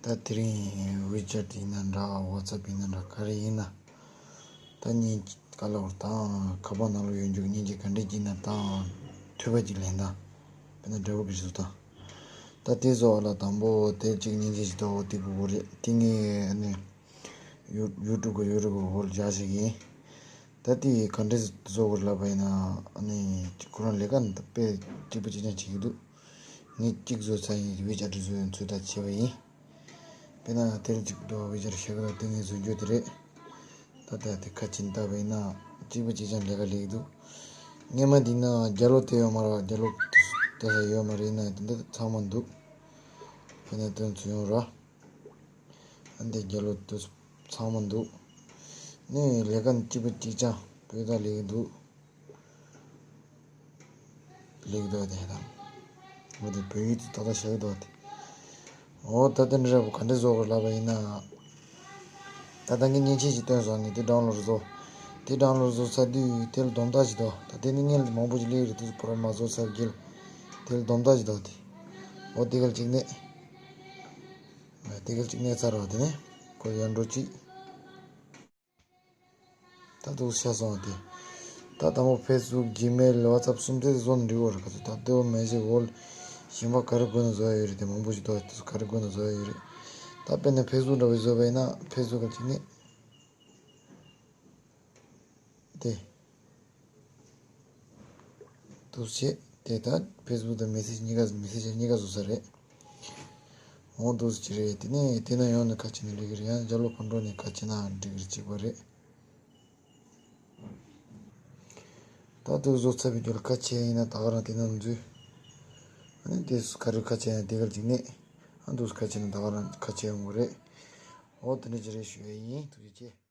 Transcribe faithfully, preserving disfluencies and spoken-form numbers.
ད་དེ་རིང་ཝི་ཅེཊ་ཡིན་ན་འདྲ། ཝ་ཚབ་ཡིན་ན་འདྲ། ག་རེ་ཡིན་ན། ད་ཉིན་ག་ལ་བར་དང་ཁ་པར་ནང་ལ་ཡོད་འཇུག་ཉིན་གཅིག་ག་འདྲས་ཀྱིས་ན་དང་ཐོས་པ་ཅིག་ལེན་ད། དཔེར་ན་འདྲ་བོ་གི་བཟོ་ད། ད་དེ་བཟོ་བ་ལ་དང་པོ་དེ་གཅིག་ཉིན་གཅིག་ཞིག་ཏོ་དེ་གུ་གོ་རེད། དེ་ངས་ཨ་ནི་ཡུ་ཡུ་ཊུབ་གི་ཡུ་ཊུབ་གི་འོག་ལ་རྒྱག་ཞིག་ཡིན། ད་དེ་ག་འདྲས་བཟོ་དགོས་ལབ་པ་ཡིན་ན། ཨ་ནི་ཁོ་རང་ལས་ཀ་ནི་ད་དཔེ་གཅིག་པ་གཅིག་རྐྱང་བྱེད་ཀྱི་འདུག་ངས་གཅིག་བཟོས་ཚར་ཡིན། ཝི་ཅེཊ་བཟོས་ཡོད་ཚུལ་ད་བྱས་པ་ཡིན། དཔེར་ན་དེར་གཅིག་འགྲོ་བའི་ཆར་ཤེས་གི་ད་དེ་ངས་བཟོ་རྒྱུ་དེ་རེད། ད་ལྟ་དེ་ཁ་ཕྱིན་བཏབ་པ་ཡིན་ན་གཅིག་པ་གཅིག་རྐྱང་ལས་ཀ་ལས་ཀྱི་འདུག་སྔས་མ་འདི་ན་རྒྱ་ལོ་དེ་ཡོད་མ་རེད། རྒྱ་ལོ་དེ་ས་ཡོད་མ་རེད་ན་དེ་འདྲ་ཚང་མ་འདུག་དཔེར་ན་དོན་ཚུལ་ཡོང་ར། ཨ་འདི་རྒྱ་ལོ་དེ་ཚང་མ་འདུག་ནི་ལས་ཀ་ནི་གཅིག་པ་གཅིག་རྐྱང་བོད་ད་ལས་ཀྱི་འདུག་ལེགས་འདུག་དེ་དང་། འོ་དེ་བོད་ཡིག་དེ་ཏག་ཏག་བཤད་འདུག་དེ། འོ་ད་དེ་འདྲ་རེད་པ། ག་འདྲ་བཟོ་དགོས་ལབ་པ་ཡིན་ན། ད་ལྟ་ངས་མཉེན་ཆས་ཅིག་སྟོན་སོང་། ངས་དེ་ཌའུན་ལོཌ་བཟོ། དེ་ཌའུན་ལོཌ་བཟོ་ཚར་དུས་དེ་ལ་སྡོམ་རྟགས་ཅིག་འདུག་ད་དེ་ནི་སྔོན་ལ་མང་པོ་ཅིག་སླེབས་རེད། དེ་ཚོ་ཕོ་ར་མ་བཟོ་ཚར་རྒྱུ་ལ། དེ་ལ་སྡོམ་རྟགས་ཅིག་འདུག་དེ། འོ་དེ་ག་ལ་གཅིག་ནས། དེ་ག་ལ་གཅིག་ནས་ཚར་བ་དེ་ནས་ཁོ་ཡར་འགྲོ་གཅིག་ད་འདུག་ཤ་སོང་སྟེ། ད་དང་པོ་ཕེ་སི་བུག་ཇི་མེལ་ཝ་ཚབ་གསུམ་དེ་བཟོ་ན་འགྲིག་གོ་ར། ག་ཚོད་ད་ལྟོས་མེ་ཇིག་ཝོལ་གཞན་པ་ག་རེ་དགོས་ན་བཟོ་ཡ་ཡོད་རེད། དེ་མང་པོ་ཞིག་འདུག་དེ་ཚོ་ག་རེ་དགོས་ན་བཟོ་ཡ་ཡོད་རེད། ད་དཔེར་ན་ཕེ་སི་བུག་འདྲ་བོ་བཟོ་བས་ན་ཕེ་སི་བུག་ག་ཅིག་ནི། དེ། འདུག་བྱས་དེ་ད་ཕེ་སི་བུག་དང་མེ་སེ་ཇི་གཉིས་ཀ་མེ་སེ་ཇི་གཉིས་ཀ་བཟོ་ས་རེད། འོ་འདུག་སེ་རེད། དེ་ནས་དེ་ན་ཡོང་ནས་ཁ་ཕྱེ་ན་འགྲིག་གི་རེད། ཡང་རྒྱ་ལོ་ཕར་འགྲོ་ནས་ཁ་ཕྱེ་ན་འགྲིག་གི་རེད། གཅིག་པ་རེད། ད་འདུག་བཟོ་ཚར་བའི་རྒྱུ་ལ་ཁ་ཕྱེ་ཡིན་ན་ད་ག་རང་དེ་ན་འཛུལ། ཨ་ནི་དེ་སུ་ག་རེ་ཁ་ཕྱེ་ན་དེ་གར་གཅིག་ནས། ཨ་འདུག་སེ་ཁ་ཕྱེ་ན་ད་ག་རང་ཁ་ཕྱེ་ཡོང་གི་རེད། འོ་དེ་འདྲ་ཅིག་རེད་ཞུ་ཡ་ཡིན། ཐུགས་རྗེ་ཆེ།